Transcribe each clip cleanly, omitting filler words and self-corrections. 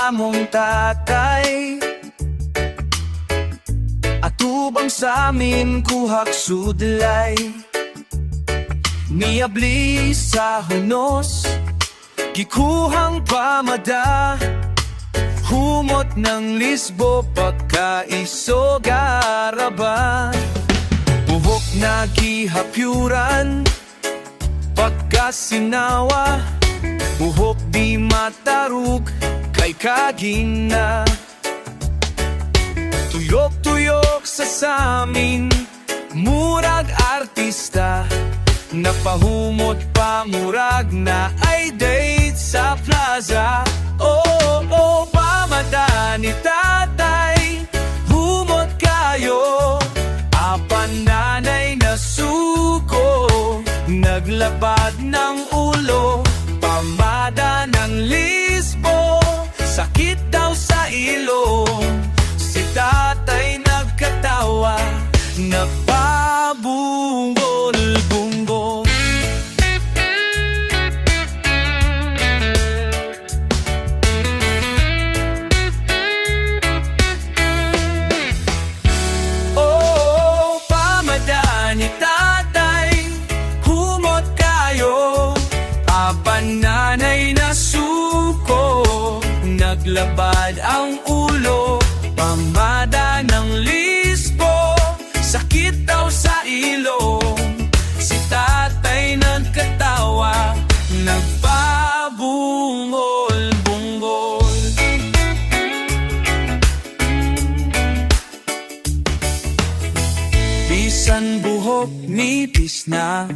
among tatay. Atubang sa amin kuhak sudlay. Niabli sa hunos, gikuhang pamada. Humot ng lisbo, pagkaisogaraba. Buhok na gihapyuran, pagkasinawa. Buhok di matarug, kay kagina. Tuyok-tuyok sa samin, murag artista. Napahumot pa murag na ay date sa plaza. Oh, pamada ni tatay, humot kayo. Apan nanay nasuko, naglabad ng ulo. Pamada ng lisbo, sakit daw sa ilong. Si tatay nagkatawa, nagpabungol-bunggol. Oh, pamada ni tatay, humot kayo. Apan nanay nasuko, naglabad ang ulo. Pamada ng lisbo, sakit daw sa ilong. Si tatay nagkatawa, nagpabungol-bunggol. Bisan buhok nipis na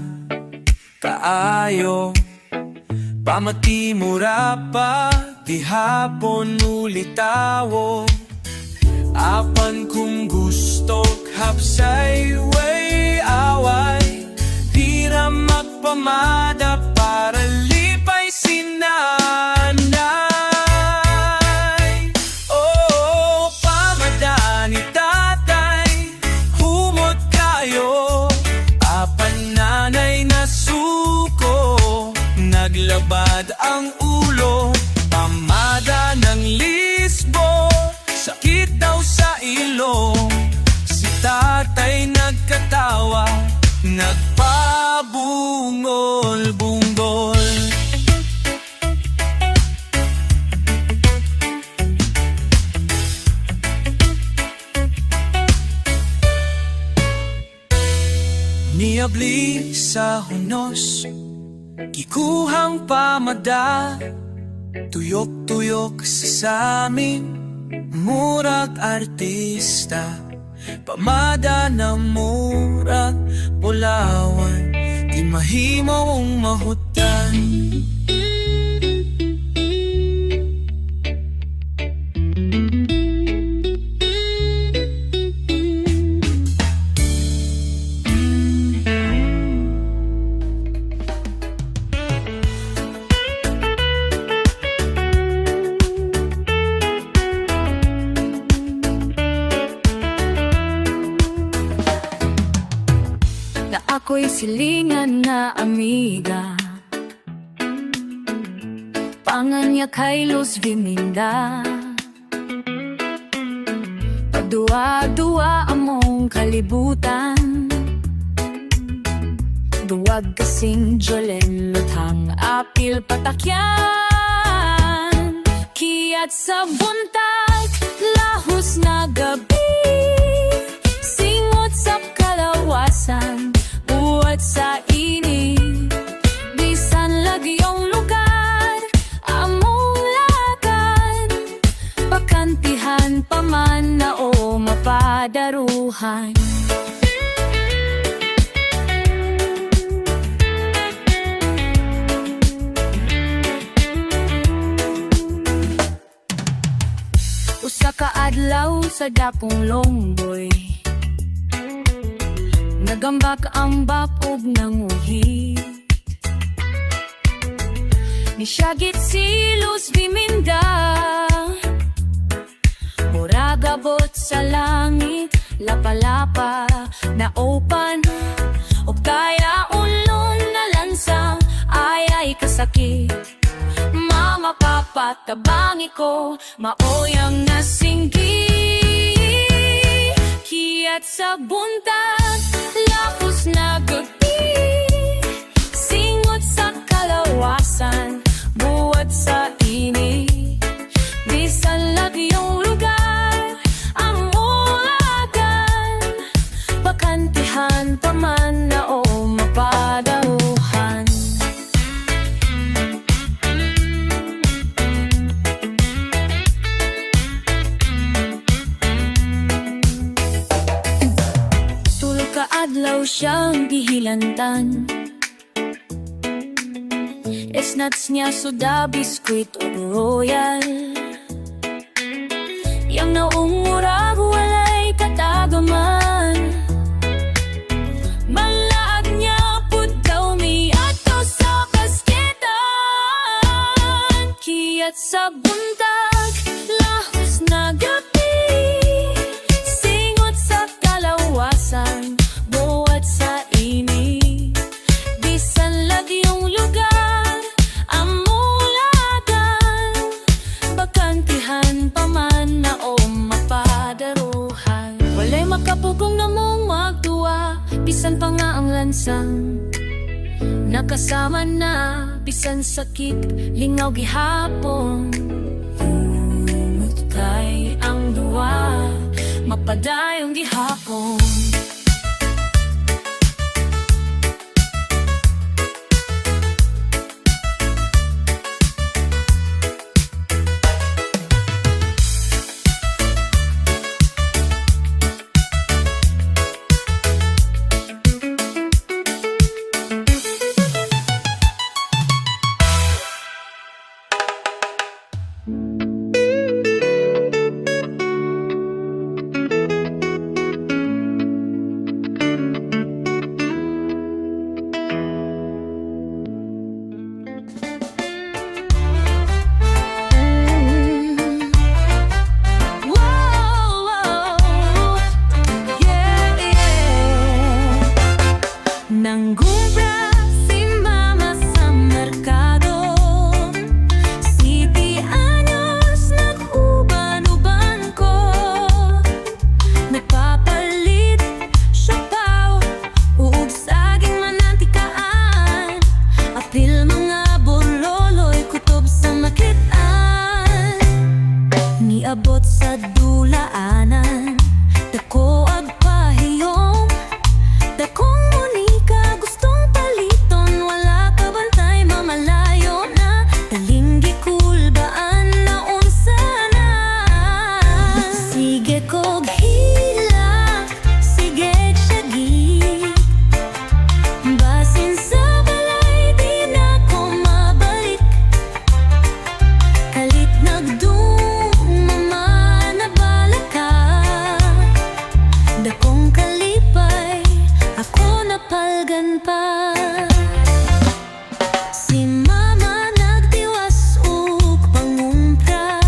kaayo, pamati mura pa, gihapon ulitawo. Apan kung gusto hapsay way away, di ra magpamada para lipay si nanay. Oh, pamada ni tatay, humot kayo. Apan nanay nasuko, naglabad ang ulo. Pamada ng lisbo, sakit daw sa ilong. Si tatay nagkatawa, nagpabungol-bunggol. Niabli sa hunos, gikuhang pamada. Tuyok-tuyok sa samin, murag artista. Pamada na murag bulawan, di mahimong mahutan. Na ako'y silingan na amiga. Pangan niya kay Luz Viminda. Pagduwa-duwa among kalibutan. Duwag kasing Jolen Lutang apil patakyan. Kiat sa buntag, lahos na gabi. Singot sa kalawasan, buhat sa init. Bisan lagyong lugar, among lakan. Bakantihan pa man na o mapadaruhan. Usa ka adlaw sa dakong longboy, nagambak-ambak og nanguhit. Nisyagit si Luz Viminda. Murag abot sa langit, lapa-lapa na opan. Og kaya ulon na lansang, ay ay kasakit. Mama, papa. Patabangi ko, maoy ang nasinggi. Kiat sa buntag, lapos na gabi. Singot sa kalawasan, buwat sa ini. Bisan lagyong lugar, amulagan. Bakantihan pa man na o mapadauhan. Tulo ka adlaw siyang gihilantan. Esnats niya soda, biskwit ug Royal. Yang naong murag walay katagaman. Malaag niya pud daw miadto sa kasketan. Kiat sa buntag, lahos na gabi. Singot sa kalawasan, buwat sa ini. Bisan lagyong lugar, amulagan. Bakantihan pa man na o mapadaruhan. Walay makapugong na mong magduwa, bisan pa nga ang lansang. Nakasama na, bisan sakit, lingaw gihapon. Tungod kay ang duwa, mapadayong gihapon. Whoa, yeah. Nangumpra si Mama sa merkado. City anyos nag-uban-uban ko. Nagpapalit siopao ug saging manantikaan. Apil mga bololoy kutob sa makitaan. Niabot sa dulaanan, dako ag pahiyom. Dakong Monica gustong paliton. Wala ka bantay, mamalayo na. Talinggi kulbaan na unsa na. Sige kog hilak, sige syagit. Basin sa balay di na ko mabalik. Kalit nagdumama na balaka. Dakong kalipay, ako napalgan pa. Si Mama nagtiwas ug pangumpra.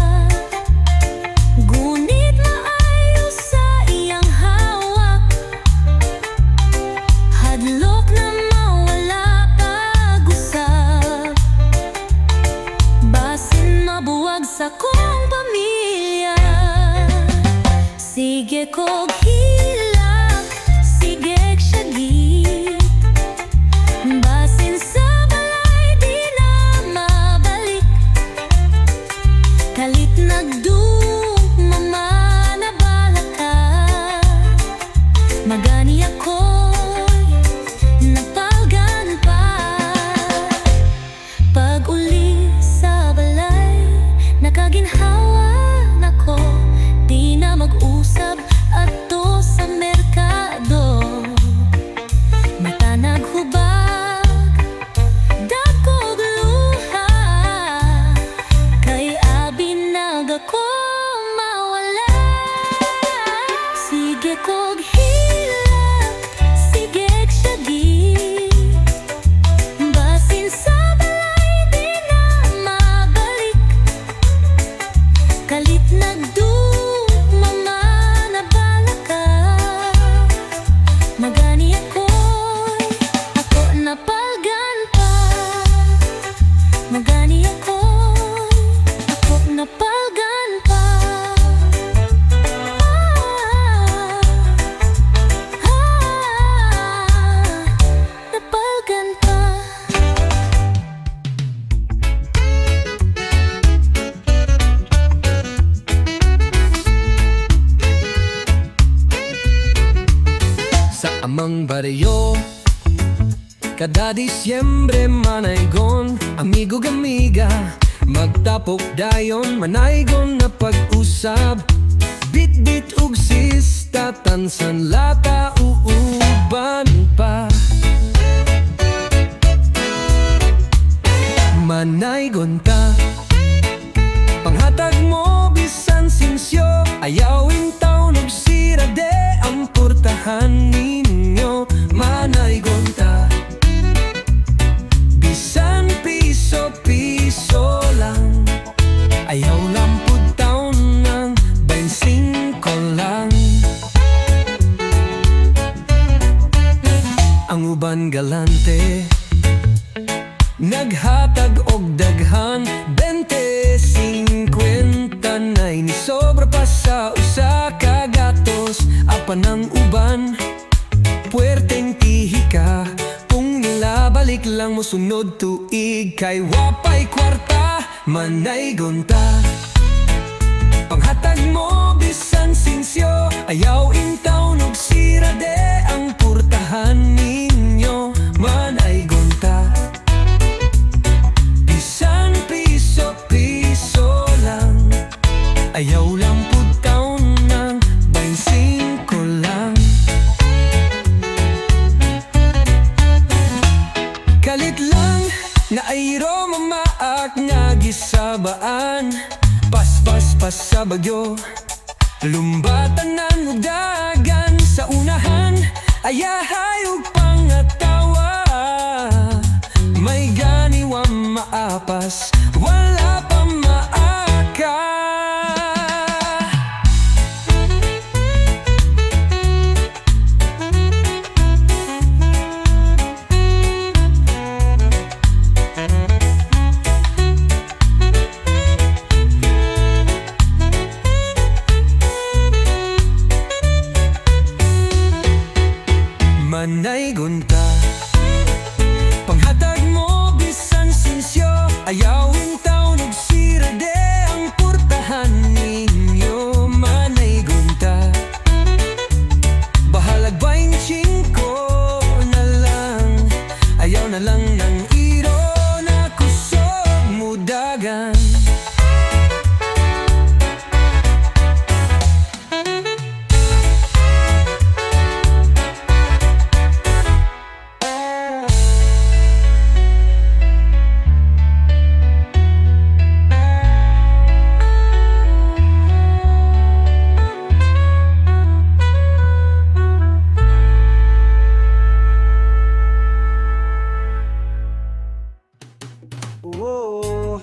Gunit maayo sa iyang hawak. Hadlok na mawala pag-usap. Basin mabuwag sa kong pamilya. Sige kog hilak, sige syagit. Basin sa balay di na mabalik. Kalit nagdumama na balaka. Magani ako'y napalgan pa. Pag uli sa balay, nakaginhawa nako. Di na mag-usab adto sa merkado. Mata naghubag, dakog luha. Kay abi nagako mawala. Sige kog hilak, sige syagit. Basin sa balay di na mabalik. Kalit nagdumama na balaka. Magani ako'y ako napalgan pa. Magani ako'y Mang baryo. Kada Disyembre manaygon, amigo amiga, magtapok dayon, manaygon na pag-usab. Bitbit ug sista, tansan lata, uuban pa. Manaygon ta. Panghatag mo bisan sinsyo. Ayaw intawn og sira de ang purtahan ninyo. Manaygon ta. Bisan piso-piso lang. Ayaw lang pud taon ng 25 lang. Ang uban galante, naghatag og daghan, 20, 50 nay ni sobra pa sa usa ka gatos. Apan ang uban puwerteng tihika. Kung nilabalik lang mo sunod tuig, kay wapay kwarta. Manaygon ta. Panghatag mo bisan sinsyo. Ayaw intawn og sira de ang purtahan ninyo. Manaygon ta. Bisan piso-piso lang. Ayaw lang pud taon ng 25 lang. Kalit lang na ayro mamaak nga gisabaan. Paspas pa sa bagyo, lumbatanan ug dagan sa unahan. Ayahay ug pangatawa. May gani wa maapas, wala pa maaka. Manaygon ta. Panghatag mo bisan sinsyo. Ayaw intawn og sira de ang purtahan ninyo. Manaygon ta. Bahalag 25 na lang. Ayaw na lang ng iro na kusog mudagan. Oh, oh,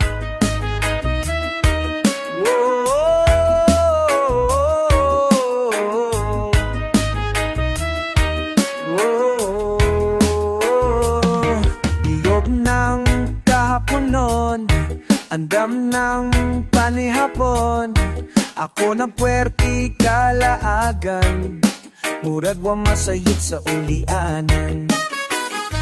oh, oh. Iyog ng kahaponon, andam ng panihapon. Ako ng puwerti kalaagan, murag wa masayod sa ulianan.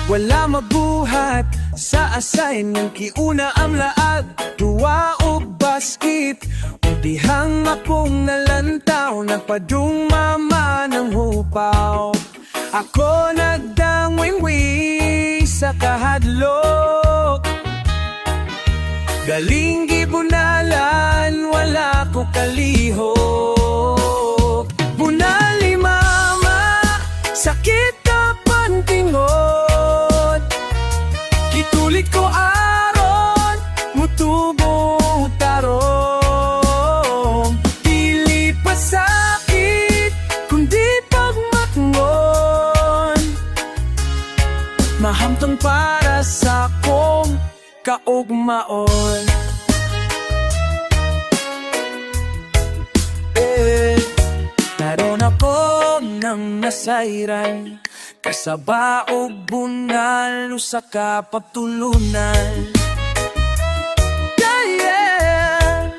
Wala mabuhat sa asain ng kiuna ang laag, duwa o basket. O dihang akong nalantaw, nagpadungmama ng hupaw. Ako nagdangwingwi sa kahadlok. Galing gibunalan, wala ko kalihok. Bunali mama, sakit ka pantingod. Gitulit ko aron, mutubo tarong. Dili pa sakit, kundi pagmatngon. Mahamtong para sa kong kaugmaon. Eh, naroon ako ng nasayran, kasaba og bunal usa ka pagtulunan. Yeah.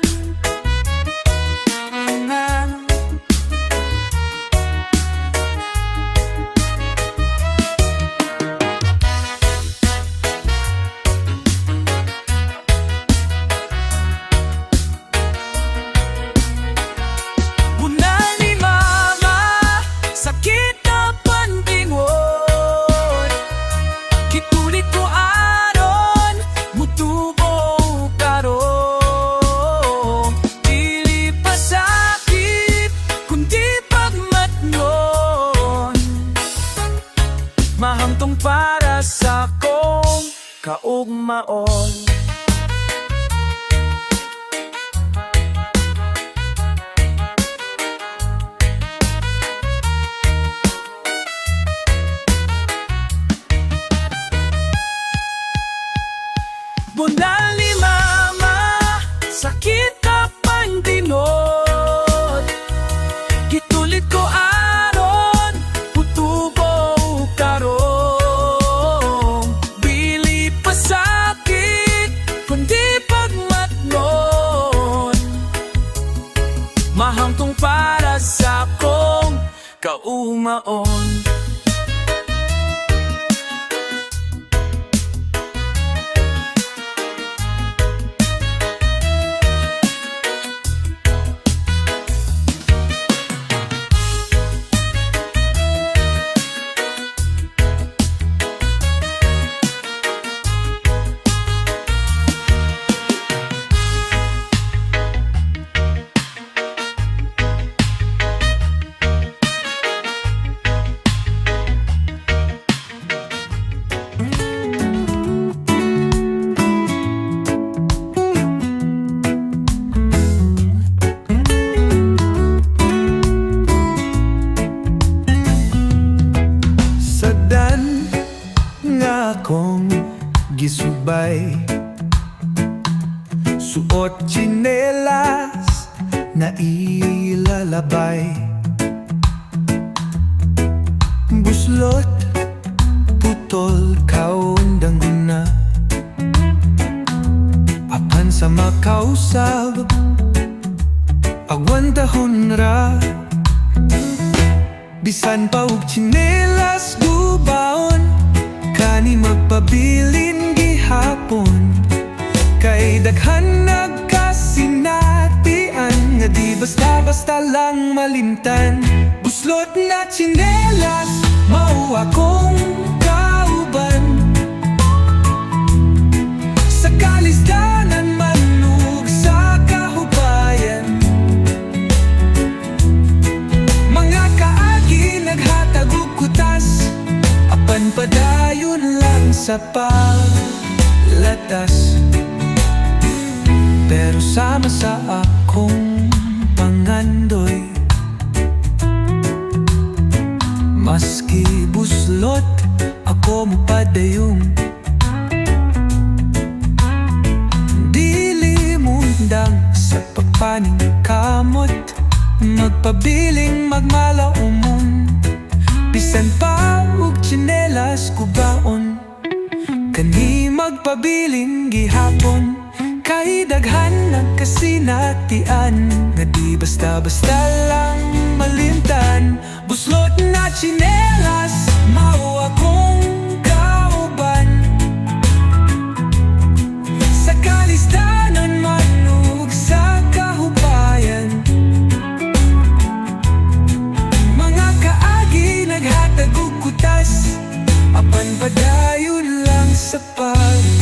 Bunal ni mama, sakit na pantingon. kaumaon. Bunal ni Mama, sakit apan tinuod. Gitulit ko aron mutubo og tarong. Dili pasakit, kundi pagmatngon. Mahangtong para sa akong kaumaon. Sadan nga akong gisubay, suot tsinelas na ilalabay. Buslot, putol, kaundang guna. Apan sa makausab, agwantahon ra. Bisan pa og tsinelas gubaon, kani magpabilin gihapon. Kay daghan nagkasinatian nga di basta-basta lang malimtan. Buslot na tsinelas, mao akong kauban. Sa kalisdanan man ug sa kahupayan, mga kaagi naghatag og kutas, apan padayon lang sa paglatas. Pero sama sa akong pangandoy, maski buslot, ako mopadayon. Dili mundang sa pagpaningkamot, magpabiling magmalaumon. Bisan pa og tsinelas kubaon, kani magpabilin gihapon. Kay daghan nagkasinatian nga di basta-basta lang malimtan. Buslot na tsinelas, mao akong kauban. Sa kalisdanan man ug sa kahupayan, mga kaagi naghatag og kutas, apan padayon lang sa paglatas.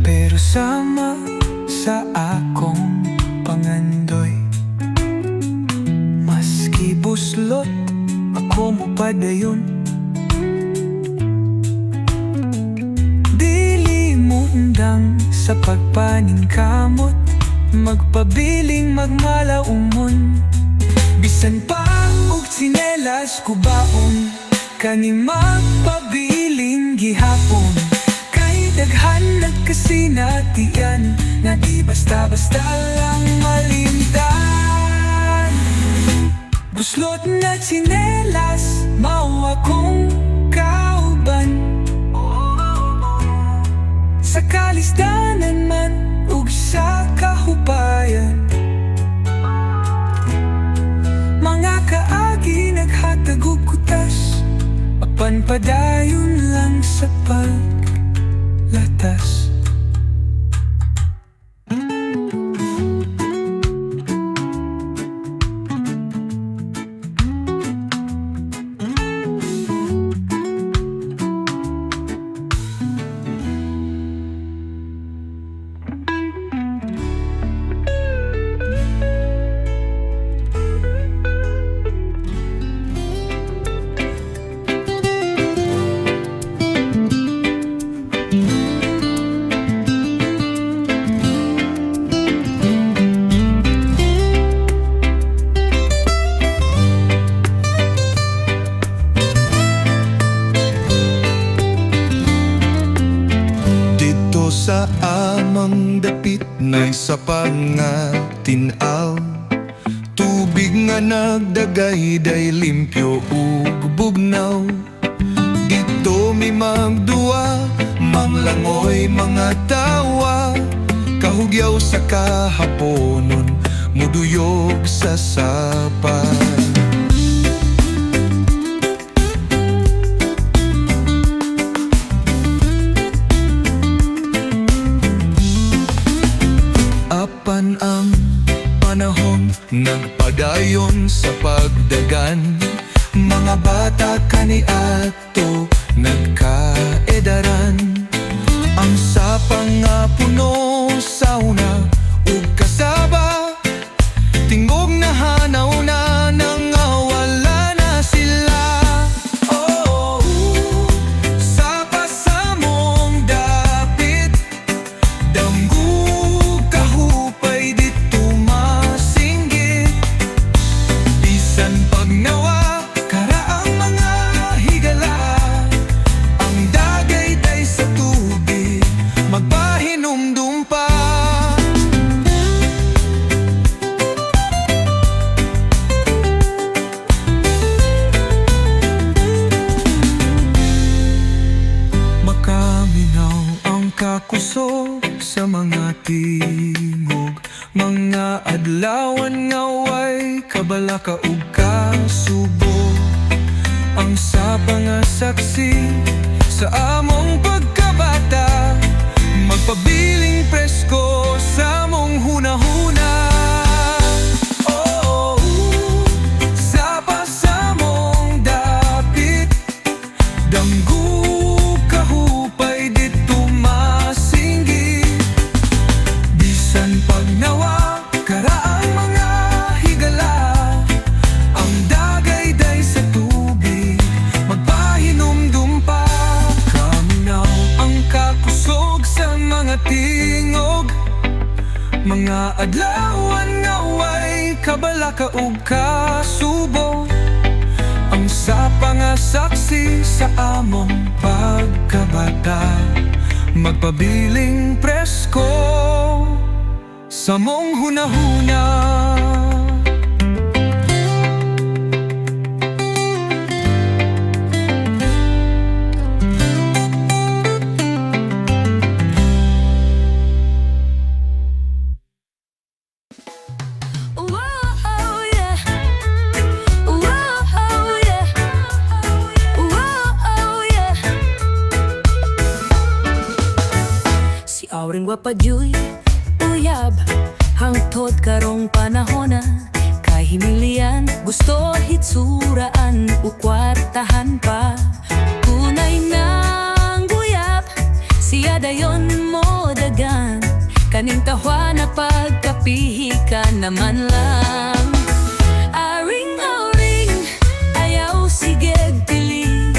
Pero sama sa akong pangandoy, maski buslot, ako mopadayon. Dili mundang sa pagpaningkamot, magpabiling magmalaumon. Bisan pa og tsinelas kubaon, kani magpabiling gihapon. Kay daghan nagkasinatian nga di basta-basta lang malimtan. Buslot na tsinelas, mao akong kauban. Sa kalisdanan man ug sa kahupayan, mga kaagi naghatag og kutas, apan padayon lang sa paglatas. nga tin-aw. Tubig nga nagdagayday, limpyo ug bugnaw. Didto mi magduwa, manglangoy, mga tawa. Kahugyaw sa kahaponon, muduyog sa sapa. Apan ang panahon nagpadayon sa pagdagan. Mga bata kaniadto nagkaedaran. Ang sapa nga puno sa una ug kasaba, tingog na hanaw na, nangawala na sila. Oh, sapa sa among dapit, damgo kahupay, didto masinggit. Bisan pagnawa, kara ang mga higala. Ang dagayday sa tubig, magpahinumdum pa. Makaminaw ang kakusog sa mga tingog. Mga adlawan nga way kabalaka ug kasubo. Ang sapa nga saksi sa among pagkabata, magpabiling presko sa among hunahuna. Oh, sapa sa among dapit, damgo kahupay, didto masinggit. Bisan pagnawa, kara ang mga higala. Ang dagayday sa tubig, magpahinumdum pa. Kaminaw ang kakusog sa mga tingog. Mga adlawan nga way kabalaka ug kasubo. Ang sapa nga saksi sa among pagkabata, magpabiling presko sa among hunahuna. Whoa, yeah. Whoa, yeah. Whoa, yeah. Si Auring wa pa juy uyab hangtod karong panahona. Kay himilian gusto hitsuraan ug kwartahan pa. Kunay nang guyab siya dayon mo dagan. Kaning tawa na pagkapihikan naman lang. Aring, aring, ayaw sigeg pili.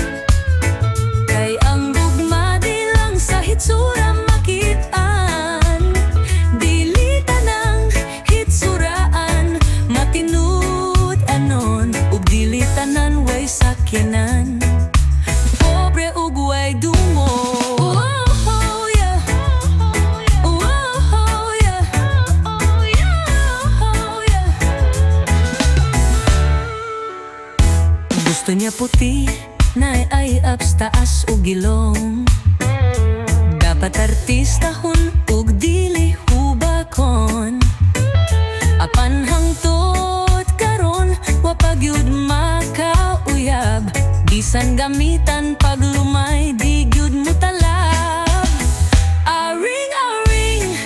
Kay ang gugma di lang sa hitsura makitaan. Dili tanang hitsuraan matinud anon. Ug dili tanan way sakyanan, pobre ug way dungo. Oh, yeah. Oh, yeah. Oh, yeah. Gusto niya puti na ay abs, taas ug ilong. Dapat artistahon ug dili hubakon. Apan hangtod karon wa pa gyud makauyab. Bisan gamitan paglumay, di gyud mutalab. Aring, aring,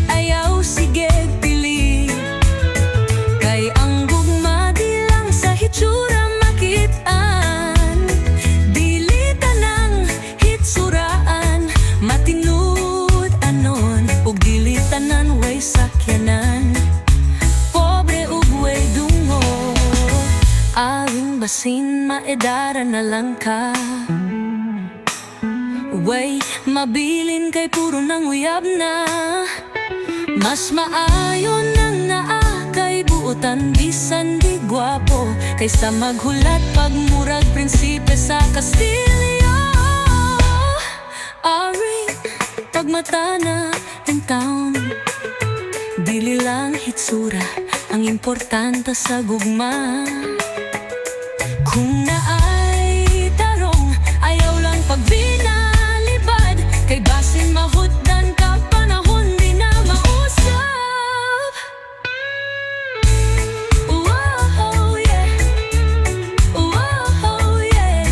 ayaw sige pili. Kay ang gugma di lang sa hitsura makitaan. Dili tanang hitsuraan matinud anon. Ug dili tanan way sakyanan, pobre ug way dungo. Aring, basin maedara na lang ka. Way mabilin kay puro nang uyab na. Mas maayo nang naa kay buotan bisan di gwapo, kaysa maghulat pag murag prinsipe sa kastilyo. Ari, pagmata na in town. Dili lang hitsura ang importante sa gugma. Kung naay tarong, ayaw lang pagbinalibad, kay basin mahutdan ka panahon di na mausap. Oh, yeah. Oh, yeah.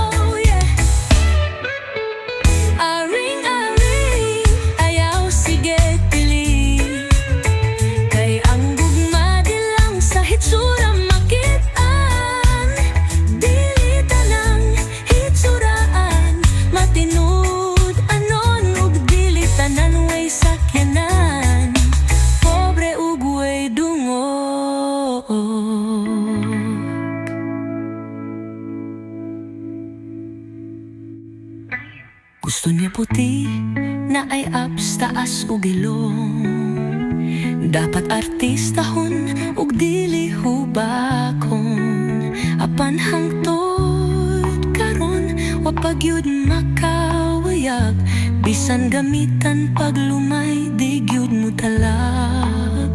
Oh, yeah. Aring, aring, ayaw sige pili, kay ang gugma di lang sa hitsura makitaan. Dili tanang hitsuraan matinud anon, ug dili tanan way sakyanan, pobre ug way dungog. Gusto niya puti naay abs taas ug ilong. Dapat artistahon ug dili hubakon. Apan hangtod karon wa pa gyud makawayab. Bisan gamitan paglumay, di gyud mo talab.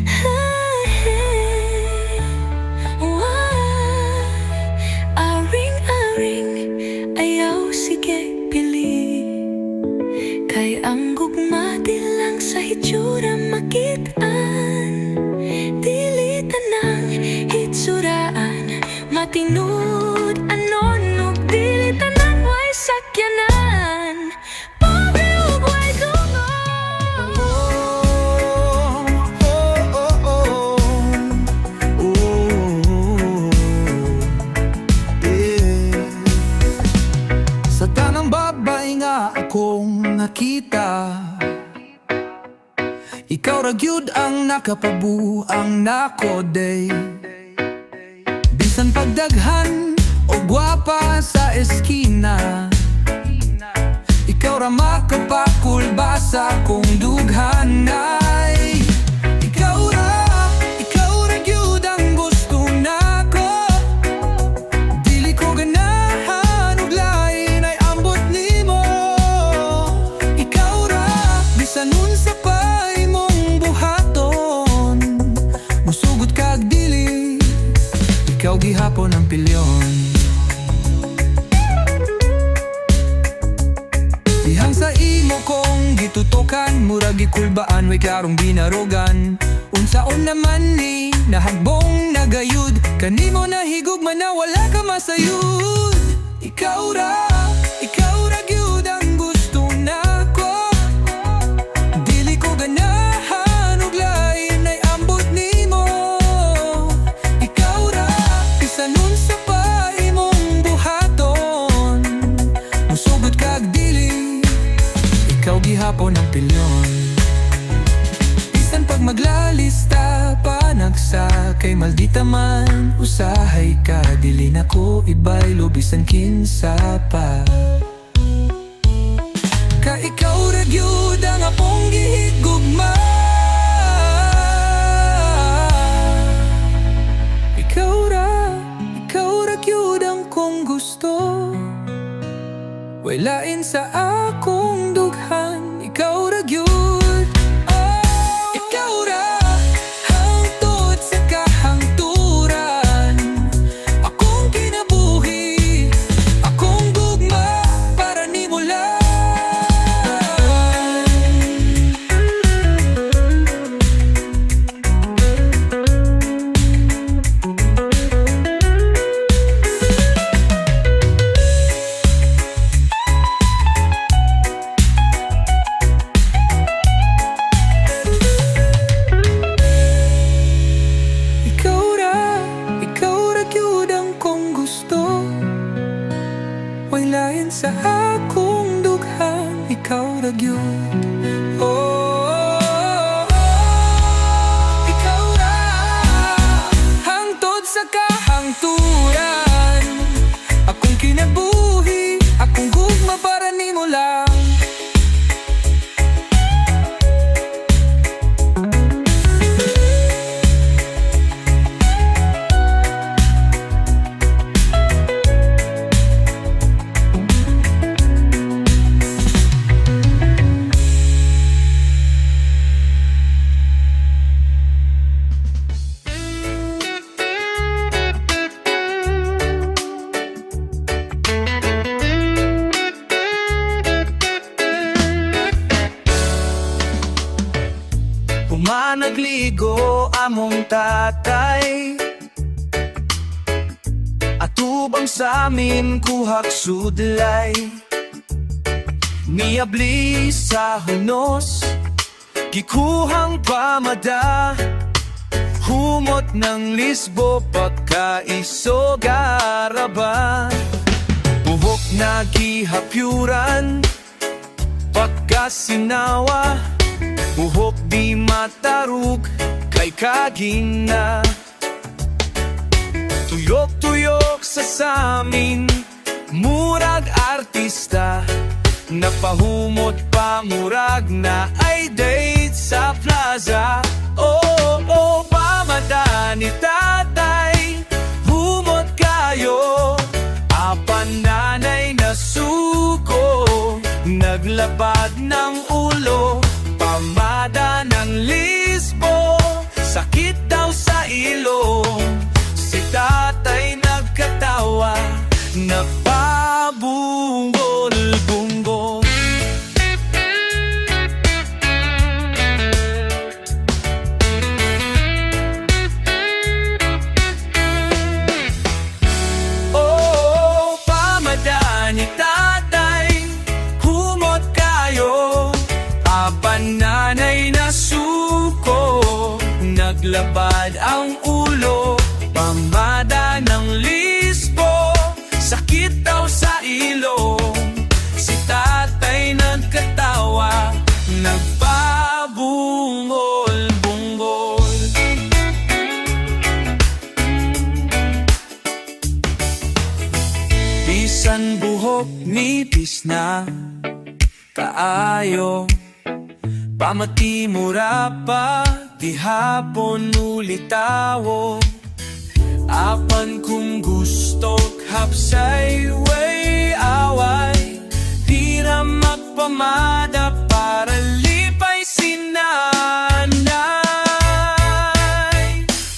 Hey, why? Aring, aring, ayaw sige pili, kay ang gugma di lang sa hitsura makitaan. Dili tanang hitsuraan matinud anon, ug dili tanan way sakyanan, pobre ug way dungog. Oh, yeah. Sa tanang babae nga akong nakita, ikaw ra gyud ang nakapabuang nako day. Bisan pagdaghan o gwapa sa eskina, ikaw ra makapakulba sa akong dughanay. Ikaw ra gyud ang gusto nako. Dili ko ganahan og lain ay ambot nimo. Ikaw ra, bisan unsa pa imong buhaton, musugot kag dili, ikaw gihapon ang pilyon. Dihang sa imo kong gitutokan, murag gikulbaan, way klarong binarogan. Unsaon naman ni nahagbong nagayud, kanimo nahigugma na wala ka masayud. Ikaw ra gyud ang gusto nako. Dili ko ganahan og lain ay ambot nimo. Ikaw ra, bisan unsa pa imong buhaton, musugot kag dili, ikaw gihapon ang pilyon. Bisan pag maglalista panagsa, kay maldita man usahay ka, dili na ko ibaylo bisan kinsa pa. Ka ikaw ra gyud ang akong gihigugma. Ikaw ra gyud ang kong gusto. Way lain sa akong dughan, ikaw ra gyud. Oh, ikaw ra, hangtod sa kahangturan. Akong kinabuhi, akong gugma. Nagligo among tatay, atubang sa amin kuhak sudlay. Niabli sa hunos, gikuhang pamada. Humot ng lisbo, pagkaisogaraba. Buhok na gihapyuran, pagkasinawa. Buhok di matarog, kay kagina. Tuyok-tuyok sa samin, murag artista. Napahumot pa murag na ay date sa plaza. Oh, pamada ni tatay, humot kayo. Apan nanay nasuko, naglabad ng ulo. Pamada ng lisbo, sakit daw sa ilong. Si tatay nagkatawa, napabungol-bunggol. Oh, pamada ni tatay, humot kayo. Apan nanay nasuko, naglabad ang ulo. Pamada ng lisbo, sakit daw sa ilong. Si tatay nagkatawa, nagpabungol-bunggol. Bisan buhok nipis na kaayo, pamati mura pa gihapon ulitawo. Apan kung gusto hapsay way away, di na magpamada para lipay si nanay.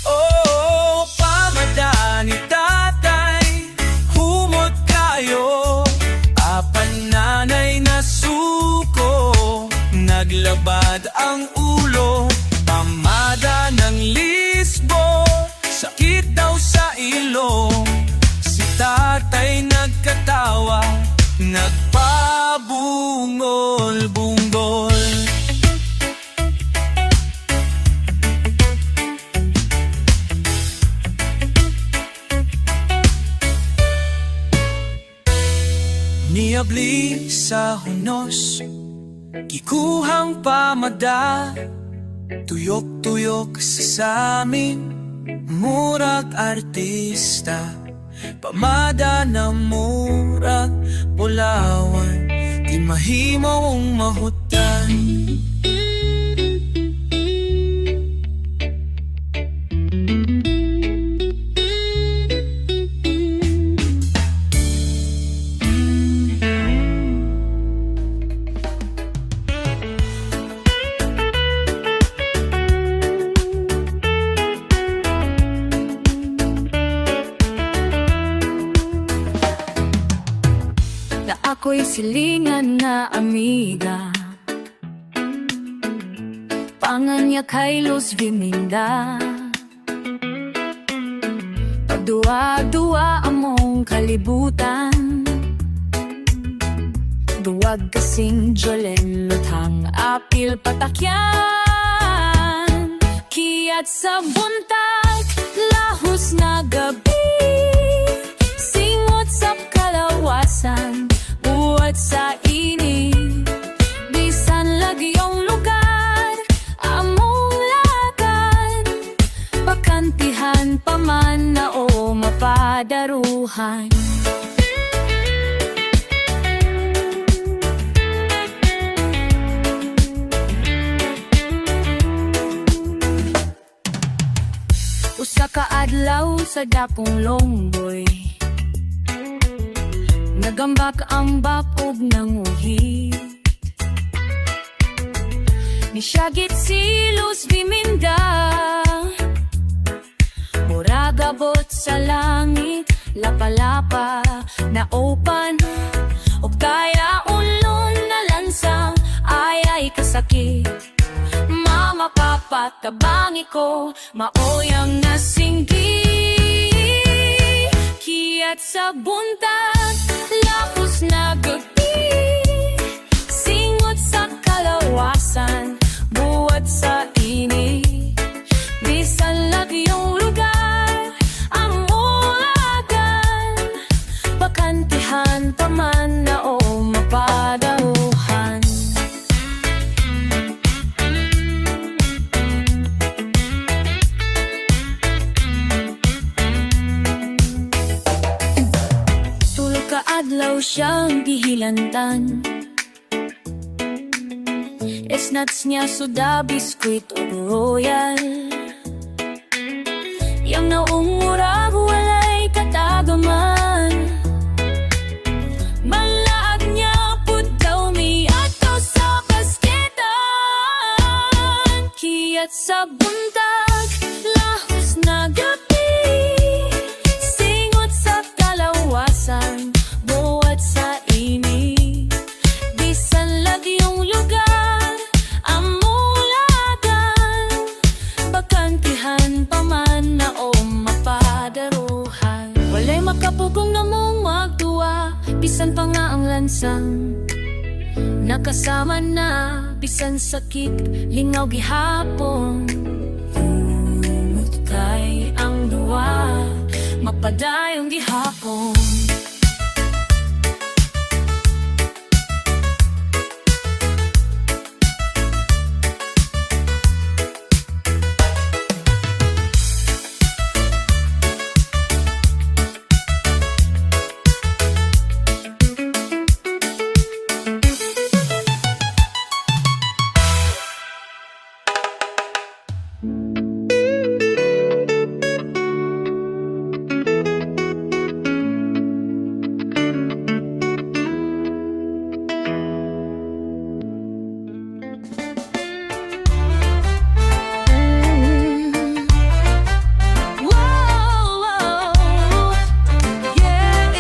Oh, pamada ni tatay, humot kayo. Apan nanay nasuko, naglabad ang ulo. Pamada ng lisbo, sakit daw sa ilong. Si tatay nagkatawa, nagpabungol-bunggol. Niabli sa hunos, gikuhang pamada. Tuyok-tuyok sa samin, murag artista. Pamada na murag bulawan, di mahimong mahutan. Na ako'y silingan na amiga, pangan niya kay Luz Viminda. Pagduwa-duwa among kalibutan, duwag kasing Jolen Lutang apil patakyan. Kiat sa buntag, lahos na gabi, singot sa kalawasan, buhat sa init. Bisan lagyong lugar, among lakan, bakantihan pa man na o mapadaruhan. Usa ka adlaw sa dapong longboy, nagambak-ambak og nanguhit. Nisyagit si Luz Viminda, murag abot sa langit, lapa-lapa na opan. Og kaya ulon na lansang, ay ay kasakit. Mama, papa. Patabangi ko, maoy ang nasinggi. Kiat sa buntag, lahos na gabi. Singot sa kalawasan, buhat sa ini. Bisan lagyong lugar, among ulagan. Bakantihan pa man na o mapadaruhan. Tulo ka adlaw siyang gihilantan. Esnats niya soda, biskwit o Royal. Yang naong murag walay katagaman. Malaag niya pud daw miadto sa basketan. Kiat sa buntag, lahos na gabi. Singot sa kalawasan, buhat sa ini. Bisan lagyong lugar, among ulagan. Bakantihan pa man na o mapadaruhan. Walay makapugong namong magduwa, bisan pa nga ang lansang. Nakasama na, bisan sakit, lingaw gihapon. Tungod kay ang duwa, mapadayong gihapon. Whoa, yeah.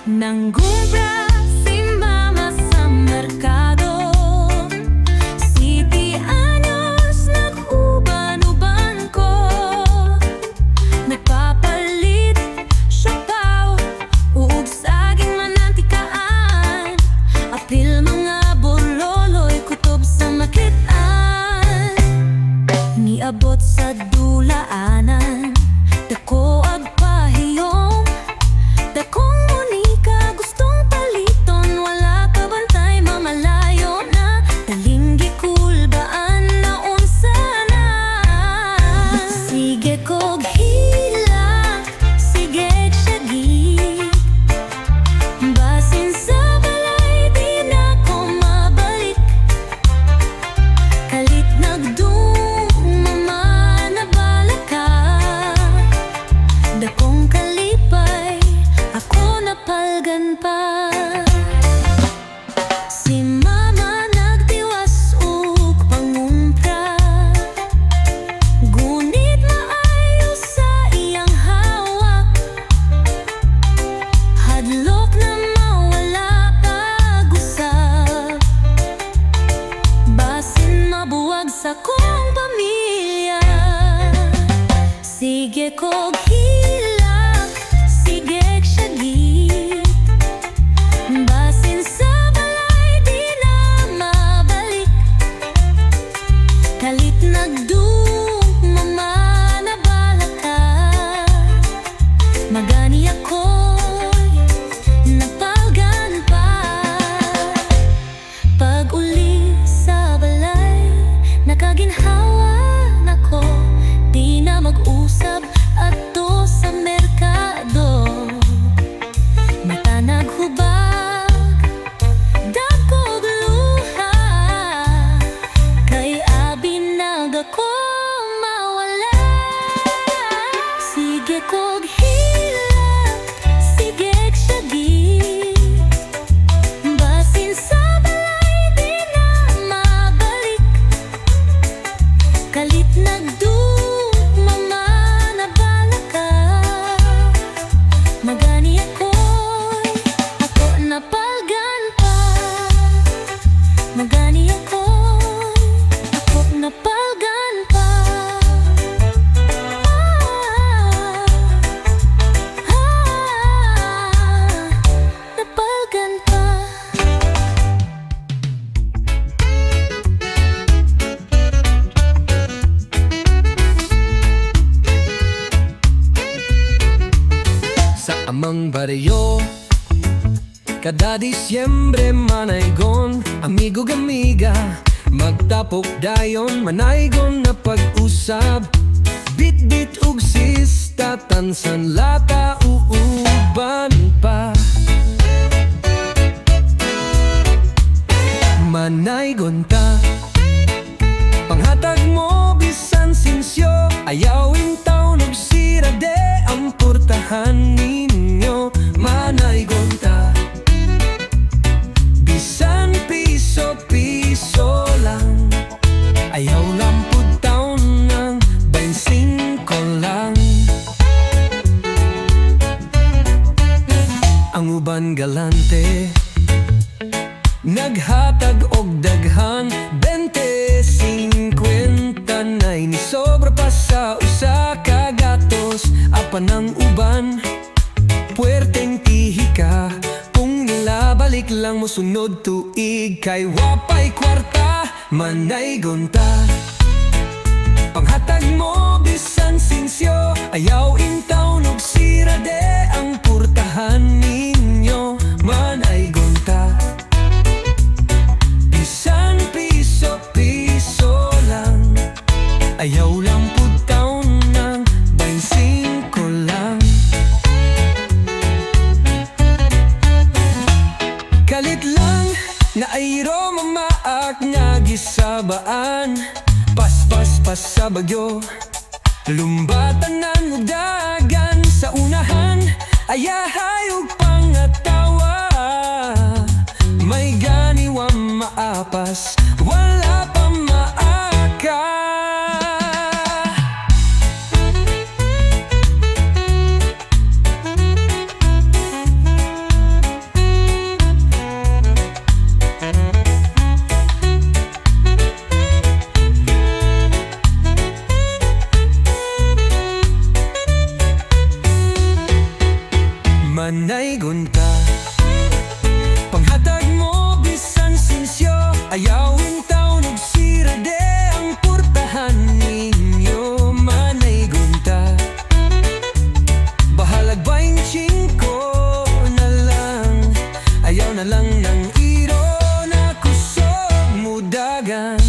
Nangumpra si mama sa merkado. City anyos nag-uban-uban ko. Nagpapalit siopao ug saging manantikaan. Apil mga bololoy kutob sa makitaan. Niabot sa dulaanan, dako ag pahiyom. Dakong Monica gustong paliton. Wala ka bantay, mamalayo na. Talinggi kulbaan na unsa na. Sige kog hilak, sige syagit. Basin sa balay di na ko mabalik. Kalit nagdung mama nabalaka. Dakong kalipay, ako napalgan pa. Si mama nagtiwas ug pangumpra. Gunit maayo sa iyang hawak. Hadlok na mawala pag-usap. Basin mabuwag sa kong pamilya. Sige kog hilak, sige syagit. Basin sa balay di na mabalik. Kalit nagdung mama nabalaka. Magani ako'y napalgan pa. Pag uli sa balay, nakaginhawa nako. Di na mag-usab adto sa merkado. Mata naghubag, dakog luha. Kay abi nagako mawala. Sige kog hilak, sige syagit. Basin sa balay di na mabalik. Kalit nagdung mama nabalaka. Magani ako'y ako napalgan pa. Magani ako'y Ang baryo kada Disyembre manaygon, amigo amiga, magtapok dayon, manaygon na pag-usab, bitbit ug sista, tansan lata uuban pa. Manaygon ta. Panghatag mo bisan sinsyo, ayaw intawn og sira de ang purtahan ninyo. Manaygon ta. Bisan piso-piso lang, ayaw lang pud taon ng 25 lang. Ang uban galante, naghatag og daghan, 20, 50 nay ni sobra pa sa usa ka gatos. Apan ang uban puwerteng tihika, kung nilabalik lang mo sunod tuig kay wapay kwarta. Manaygon ta. Panghatag mo bisan sinsyo, ayaw intawn og sira de ang purtahan ninyo. Manaygon ta. Bisan piso-piso lang, ayaw lang pud taon ng 25 lang. Kalit lang na ayro mamaak nga gisabaan, paspas pa sa bagyo, lumbatanan ug dagan sa unahan, ayahay ug pangatawa. May gani wa maapas, wala pa maaka. Manaygon ta. Panghatag mo bisan sinsyo, ayaw intawn og sira de ang purtahan ninyo. Manaygon ta. Bahalag 25 na lang, ayaw na lang ng iro na kusog mudagan.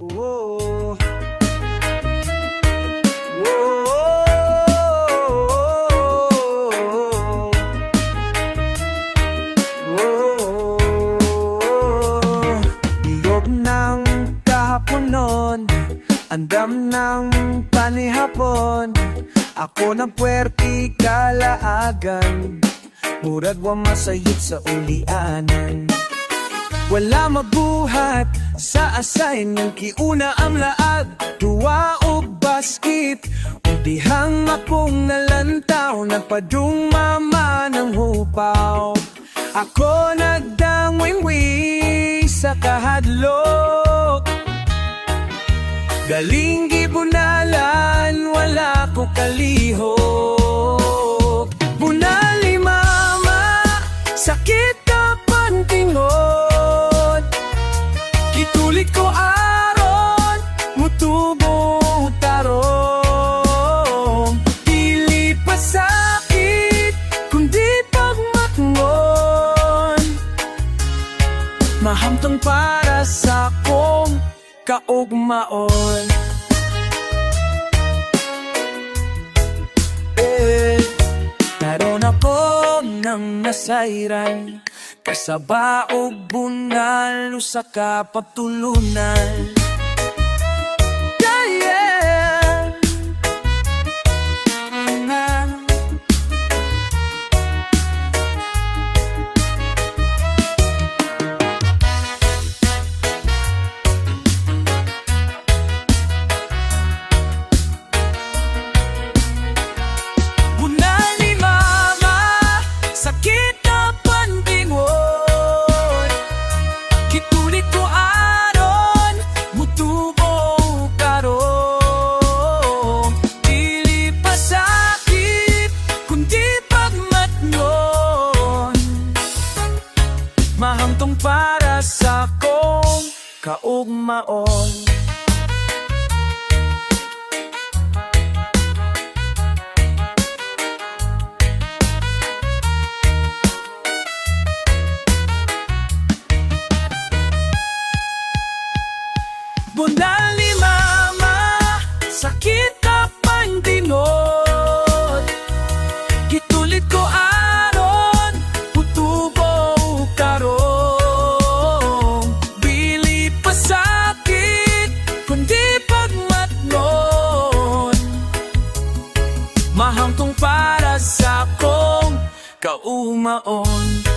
Oh, oh, oh. Bilog ng kahaponon, andam ng panihapon. Ako ng puwerti kalaagan, murag wa masayod sa ulianan. Wala mabuhat sa assignment, kiuna ang laag, duwa og basket. Ug dihang akong nalantaw, nagpadung mama ng hupaw. Ako nagdangwingwi sa kahadlok, galing gibunalan, wala ko kalihok. Bunali mama, sakit ka pantingod, gitulit ko aron mutubo tarong. Dili pa sakit, kundi pagmatngon, mahamtong para sa akong kaugmaon. Eh, naroon ako ng nasayran, kasaba og bunal usa ka pagtulunan. Yeah. Bunal ni mama, sakit na pantingon. kaumaon. Bunal ni mama, sakit ka tinuod. Gitulit ko aron, putubo karong. Dili pasakit, kundi pagmatngon. Mahangtong para sa akong kaumaon.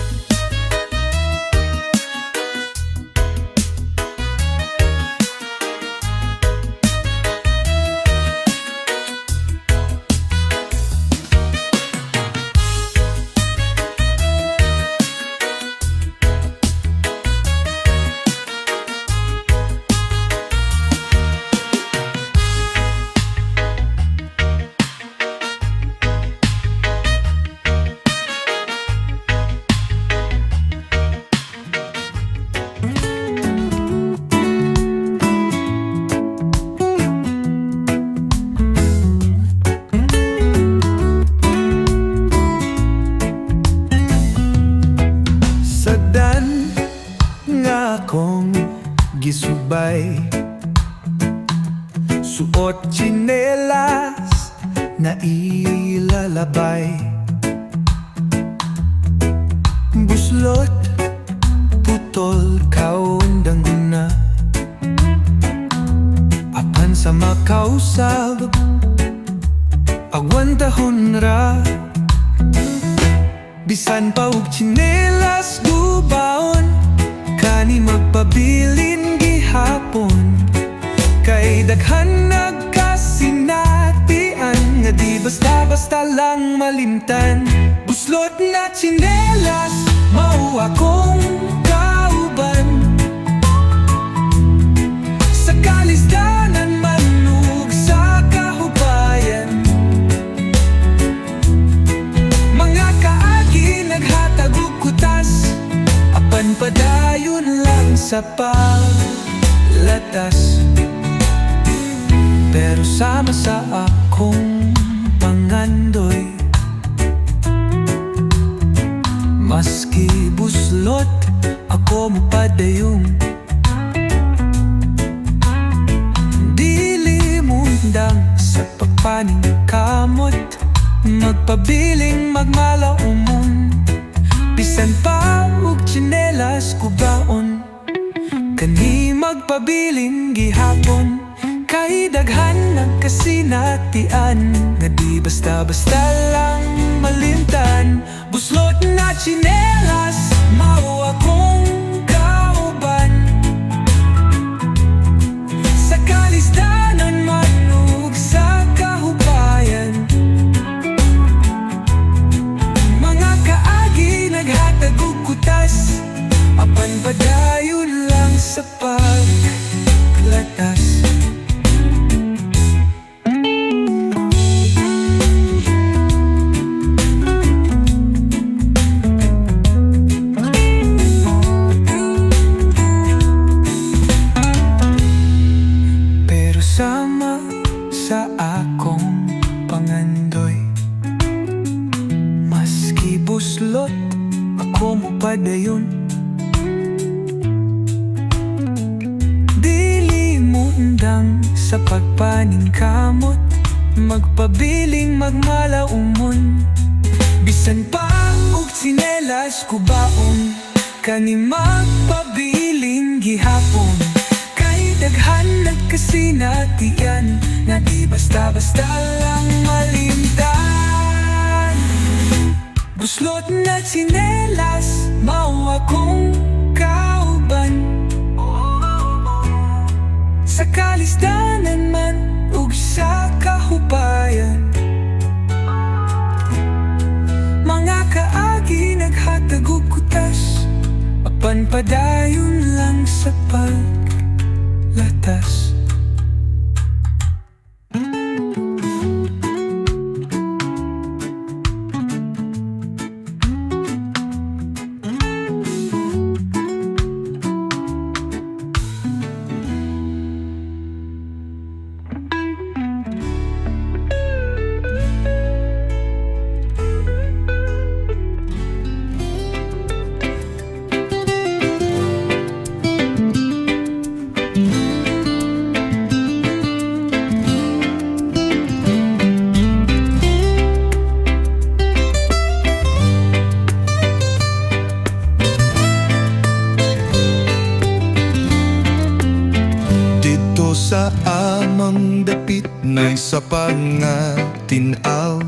Sa dan nga akong gisubay, suot tsinelas na ilalabay. Buslot, putol, kaundang guna. Apan sa makausab, agwantahon ra. Bisan pa og tsinelas gubaon, kani magpabilin gihapon. Kay daghan nagkasinatian nga di basta-basta lang malimtan. Buslot na tsinelas, mao akong kauban. Sa kalisdanan man ug sa kahupayan, mga kaagi naghatag og kutas, apan padayon lang sa paglatas. Pero sama sa akong pangandoy, maski buslot, ako mopadayon. Dili mundang sa pagpaningkamot, magpabiling magmalaumon. Bisan pa og tsinelas kubaon, kani magpabilin gihapon. Kay daghan nagkasinatian nga di basta-basta lang malimtan. Buslot na tsinelas, mao akong kauban. Sa kalisdanan man ug sa kahupayan, mga kaagi naghatag og kutas, apan padayon lang sa paglatas. Pero sama sa akong pangandoy, maski buslot, ako mopadayon. Dili mundang sa pagpaningkamot, magpabiling magmalaumon. Bisan pa og tsinelas kubaon, kani magpabilin gihapon. Kay daghan nagkasinatian nga di basta-basta lang malimtan. Buslot na tsinelas, mao akong kauban. Sa kalisdanan man ug sa kahupayan, mga kaagi naghatag og kutas, apan padayon lang sa paglatas. Sapa nga tin-aw,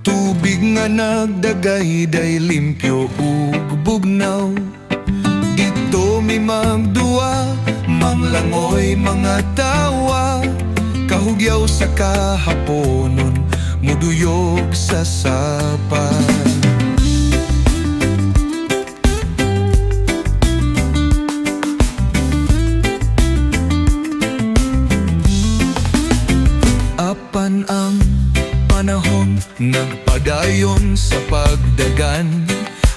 tubig nga nagdagayday, limpyo ug bugnaw. Didto mi magduwa, manglangoy, mga tawa. Kahugyaw sa kahaponon, muduyog sa sapa. Apan ang panahon nagpadayon sa pagdagan.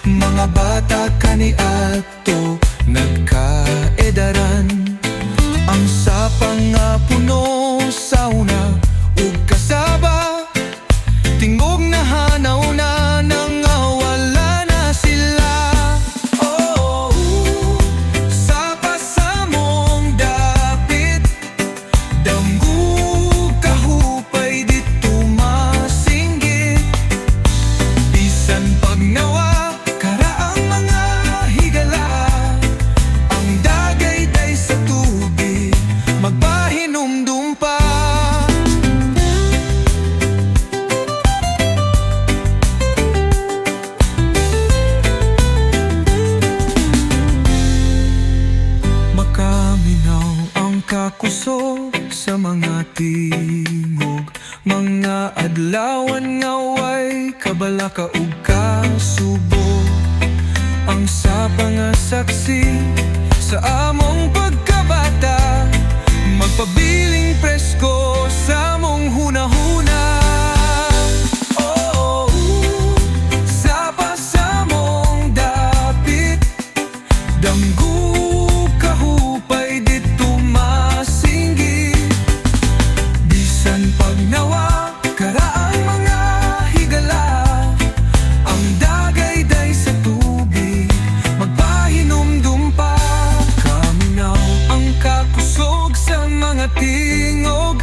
Mga bata kaniadto nagkaedaran. Ang sapa nga puno sauna ug kasaba, tingog na hanaw na nangawala na sila. Oh, sapa sa among dapit, damgo kahupay, didto masinggit. Bisan pagnawa, kara ang mga higala. Ang dagayday sa tubig, magpahinumdum pa. Makaminaw ang kakusog sa mga tingog. Mga adlawan nga way kabalaka ug kasubo. Ang sapa nga saksi sa among pagkabata, magpabiling presko sa among hunahuna. Oh, sapa sa among dapit, damgo kahupay, didto masinggit. Bisan pagnawa, kara ang mga higala. Ang dagayday sa tubig, magpahinumdum pa. Kaminaw ang kakusog sa mga tingog.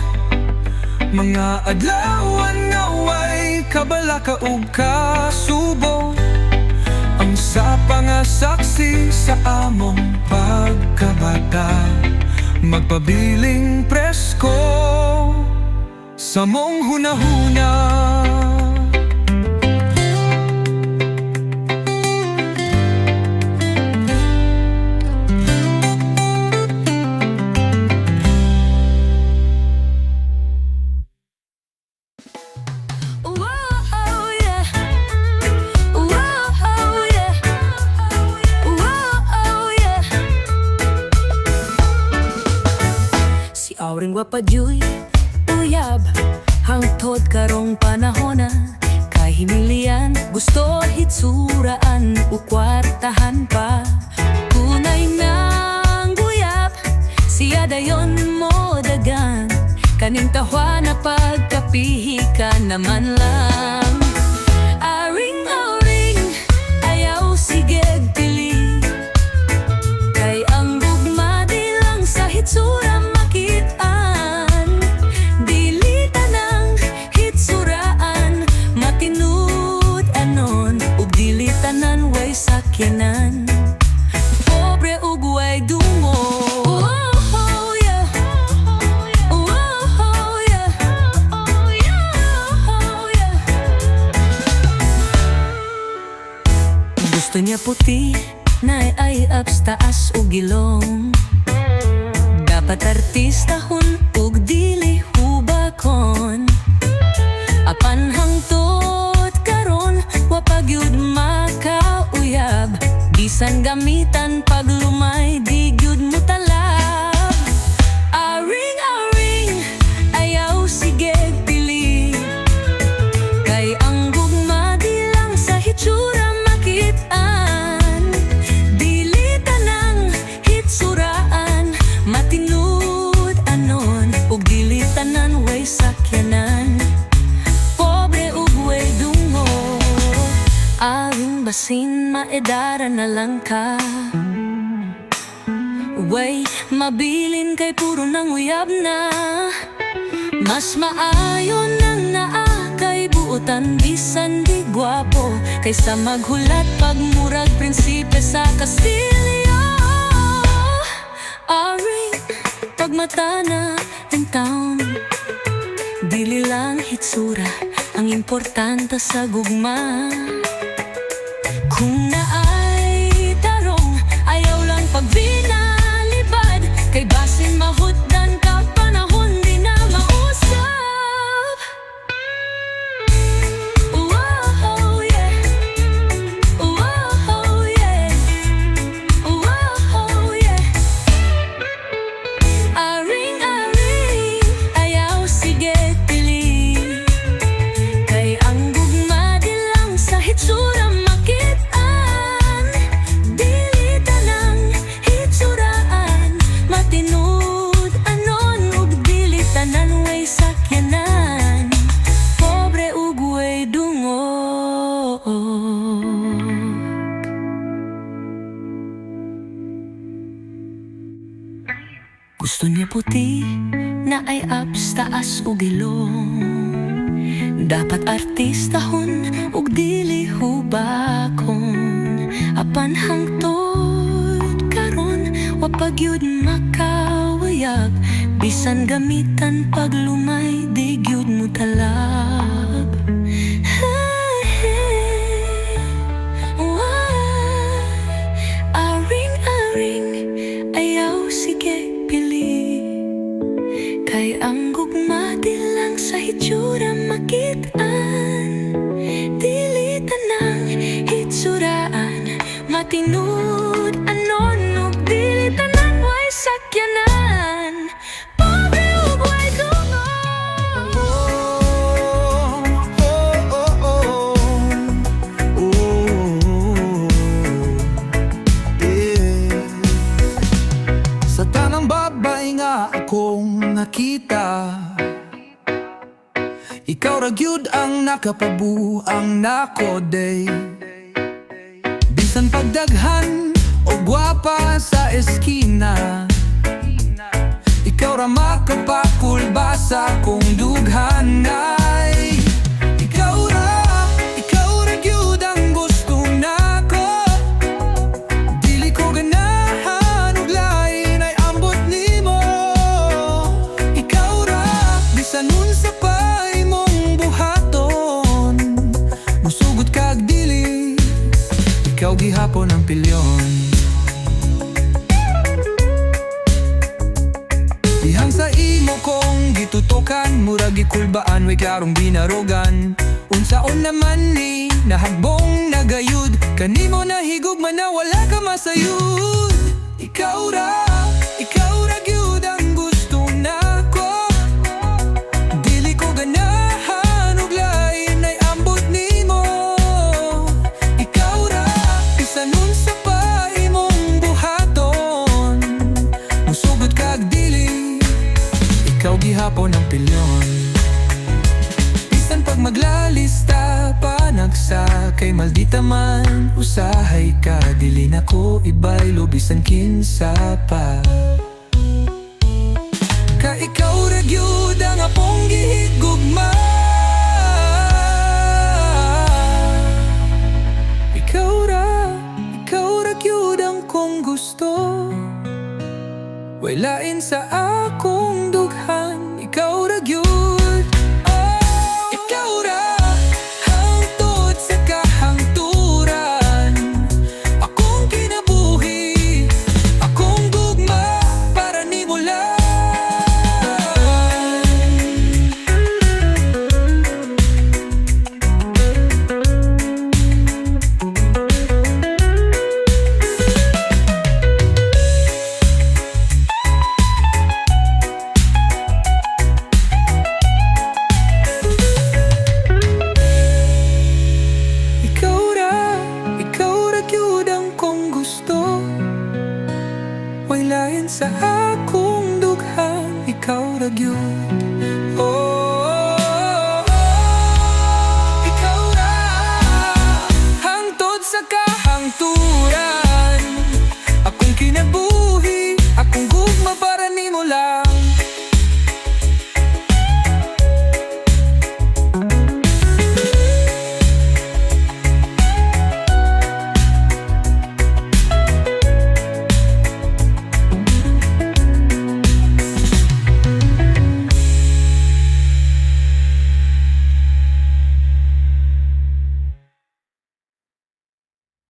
Mga adlawan nga way kabalaka ug kasubo. Ang sapa nga saksi sa among pagkabata, magpabiling presko sa among hunahuna. Oh, yeah. Oh, yeah. Oh, yeah. Si Auring wa pa juy uyab hangtod karong panahona. Kay hinilian gusto hitsuraan ug kwartahan pa. Kunay nang guyab siya dayon mo dagan. Kaning tawa na pagkapihi ka naman lang. Aring, aring, ayaw sigeg pili. Kay ang gugma di lang sa hitsura makitaan. Dili tanang hitsuraan matinud-anon. Ug dili tanan way sakyanan, pobre ug way dungog. Oh, yeah. Oh, yeah. Oh, yeah. Gusto niya puti na ay abs, taas ug ilong. Dapat artistahon ug dili hubakon. Apan hangtod karon wa pa gyud makauyab. Bisan gamitan paglumay, di gyud mo talab. Aring, aring, ayaw sige pili. Kay ang gugma di lang sa hitsura makitaan. Dili tanang hitsuraan matinud-anon. Ug dili tanan way sakyanan, pobre ug way dungog. Aring, basin maedara na lang ka. Way mabilin kay puro nang uyab na. Mas maayo nang naa kay buotan bisan di gwapo, kaysa maghulat pag murag prinsipe sa kastilyo. Aring, pagmata na in town. Dili lang hitsura ang importante sa gugma. Kung naay tarong, ayaw lang pagbinalibad, kay basin mahutdan ka panahon di na mausap. Oh, yeah. Oh, yeah. Oh, yeah. Aring, aring, ayaw sige pili, kay ang gugma di lang sa hitsura makitaan. Dili tanang hitsuraan matinud anon, ug dili tanan way sakyanan, pobre ug way dungog. Gusto niya puti naay abs taas ug ilong. Dapat artistahon ug dili hubakon. Apan hangtod karon wa pa gyud makawayab. Bisan gamitan paglumay, di gyud mo talab. Hey, why? Aring, aring, ayaw sige pili, kay ang gugma di lang sa hitsura makitaan. Dili tanang hitsuraan matinud anon, ug dili tanan way sakyanan, pobre ug way dungog. Oh, yeah. Sa tanang babae nga akong nakita, ikaw ra gyud ang nakapabuang nako day. Bisan pagdaghan o gwapa sa eskina, ikaw ra makapakulba sa akong dughanay. Ikaw ra gyud ang gusto nako. Dili ko ganahan og lain ay ambot nimo. Ikaw ra, bisan unsa pa imong buhaton, musugot kag dili, ikaw gihapon ang pilyon. Dihang sa imo kong gitutokan, murag gikulbaan, way klarong binarogan. Unsaon naman ni nahagbong nagayud, kanimo nahigugma na wala ka masayud. Ikaw ra gyud ang gusto nako. Dili ko ganahan og lain ay ambot nimo. Ikaw ra, bisan unsa pa imong buhaton, musugot kag dili, ikaw gihapon ang pilyon. Bisan pag maglalista panagsa, kay maldita man usahay ka, dili nako ibaylo bisan kinsa pa.